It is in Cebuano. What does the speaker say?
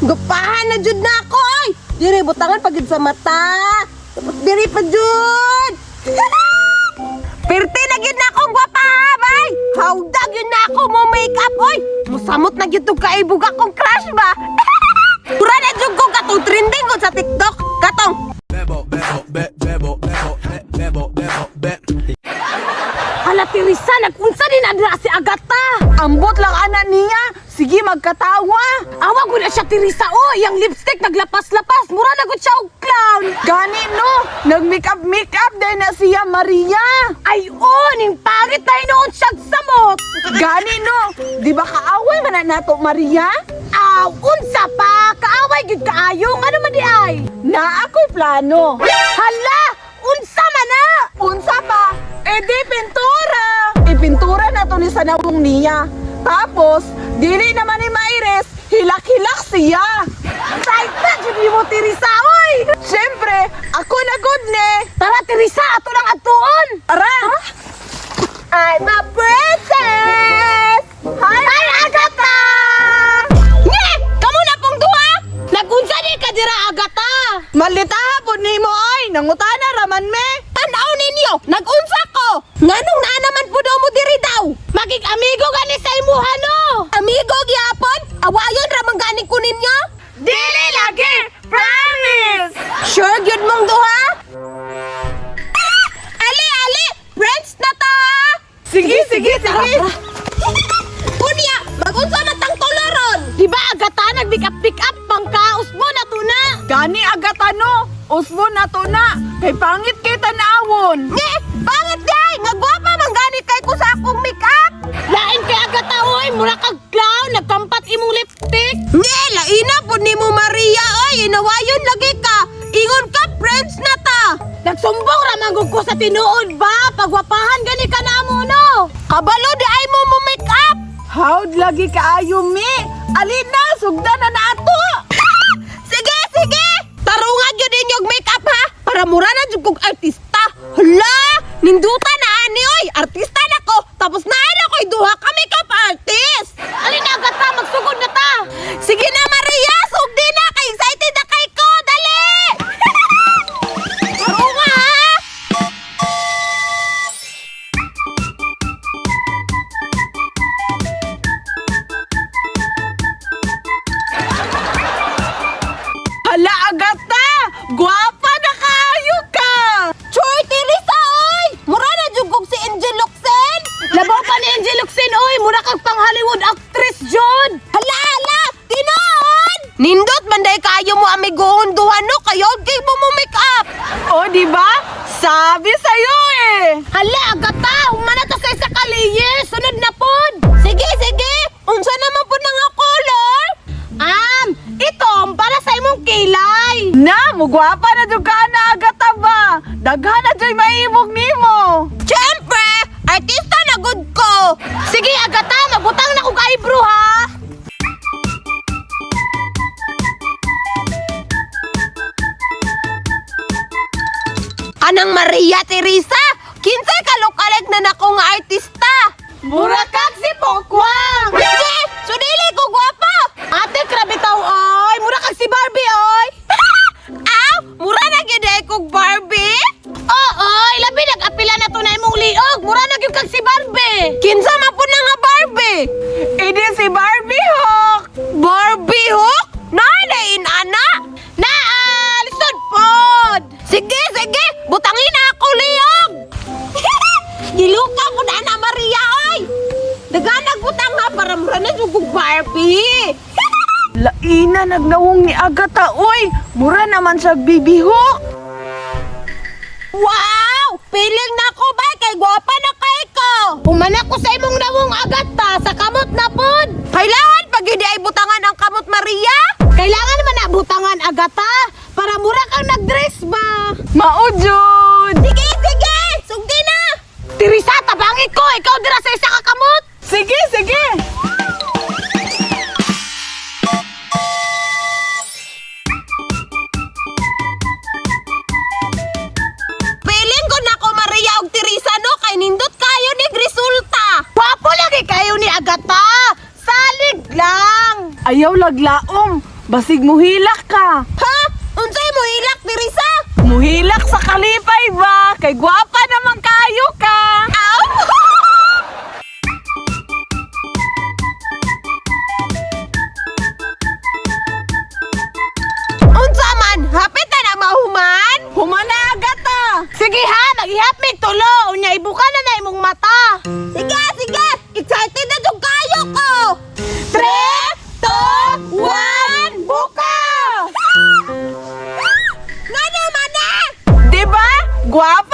Gupahan na jud na ako ay. Diri butangan pa gid sa mata. Tapos diri pa jud. Pirti na gyud na akong gwapa, bay. Hawdag yun na ako mo make up oy. Musamot na gyud tong kaibog akong crush ba. Pura na jud ko katong trending ko sa TikTok. Katong Bebo, bebo, be, bebo, bebo, be, bebo, bebo, be. Hala, Teresa, nagunsa din na si Agata. Ambot lang ana niya. Sige, magkatawa. Awa ko na siya, Teresa. Oh, iyang lipstick naglapas-lapas. Mura na gud siya og clown. Gani no, nag-makeup makeup din na siya Maria. Ay, oh, ning pangit tayo noon siyang samot. Gani no, di ba kaaway man na nato Maria? Aw, unsa pa? Kaaway gid kaayo. Ngano man di ay? Na ako'y plano. Hala, unsa man na? Unsa pa? E di pintura. Ipintura na to ni sa nawong niya. Tapos, dili naman ni Maires, hilak-hilak siya. Say ta jud nimo, Teresa, oy. Siyempre, ako na good ne. Tara, Teresa, ato nang adtuon. Tara! I'm a princess. Hi, Ay, Agata! Nye, kamo na pong duha. Nagunsa ni ka dira, Agata? Malitaha po nimo ay, nangutana raman me. Tanaw ninyo, nagunsa ko. Nganong naa naman po daw mo diri daw? Magig amigo gani sa imuha no. Amigo gyapon, awayon ra man gani ko ninyo. Dili lagi, Promise! Sure gyud mong duha? Ah! Ali ali, friends na ta. Sige, sige, sige. Unya, magunsa man tang koloron. Di ba Agata nag-pick up pick up pangkaos mo na to na? Gani agata no, usbo na to na, kay pangit kay tanawon. Nye, pangit day, nga gwapa man gani kay ko sa akong makeup. Lain kay Agata oy, mura kag clown, nagkampat imong lipstick. Nye, laina po nimo Maria oy, inawayon lagi ka. Ingon ka friends na ta. Nagsumbong ra man gud ko sa tinuod ba? Pagwapahan gani ka namo no. Kabalo di ay mo mo makeup. Howd lagi kaayo mi? Alina, sugdan na nato. Sige, sige! Tarunga gyud inyong make-up ha! Para mura na jud kog artista. Hala! Ninduta na ani oy! Artista na ko! Tapos na na ko'y duha ka makeup artist! Alin Agata, magsugod na ta. Sige na Maria! Sugdi na! Kay excited na kay ko! Dali! Tarunga ha! Hala agata, gwapa na kaayo ka. Choy, Teresa oy! Mura na jud kog si Angel Locsin! Labaw pa ni Angel Locsin oy, mura kag pang Hollywood actress jud. Hala, hala! Tinuod! Nindot man day kaayo mo amigohon duha no kayo kay mo mo make up. O, di ba? Sabi sa'yo eh. Hala Agata, humana ta sa isa ka layer, sunod na pod. Sige, sige! Unsa naman po na nga color? Ito para sa imong kilay. Na, mugwapa na jud ka na agata ba? Daghan na jud maimog nimo. Siyempre, artista na good ko. Sige Agata, magbutang na kog eyebrow ha. Kanang Maria Teresa, kinsay kalukalig na nako nga artista. Mura kag si Pokwang. Sige, so dili ko gwapa. Ate, grabe taw oy. Mura kag si Barbie oy. Aw, mura na gyud ay kog Barbie. Oo, labi nag-apila na to na imong liog. Mura na gyud kag si Barbie. Kinsa man po na nga Barbie? Idi si Barbie Hawk. Barbie hook? Naay ana. Naa, lisod pod. Sige, sige, butangin na ako liyog. Giluka ko na na Maria oy. Daganag butang ha para mura na jud kog Barbie. Laina nagnawong ni Agata oy. Mura naman siya Baby Hawk. Wow! Piling na ko ba kay gwapa na kay ko. Humana ko sa imong nawong Agata sa kamot na pod. Kailangan pag hindi ay butangan ang kamot Maria. Kailangan naman na butangan Agata para mura kang nagdress ba. Mao jud. Sige, sige! Sugdi na! Teresa, tabangi ko. Ikaw dira sa isa ka kamot. Sige, sige. Piling ko na ko Maria og Teresa no kay nindot kayo ni resulta. Gwapo lagi kayo ni Agata. Salig lang. Ayaw laglaom. Basig muhilak ka. Ha? Unsay mo hilak, Teresa? Muhilak sa kalipay ba? Kay gwapa naman kayo ka. Aw! Unsa man? Hapit na na mahuman? Humana agad ta. Sige ha, maghihap mig tulo. Unya ibuka na na imong mata. Sige, sige! Excited na jud kayo ko! 3, 2, 1, buka! Nga naman na! Diba? Gwapa.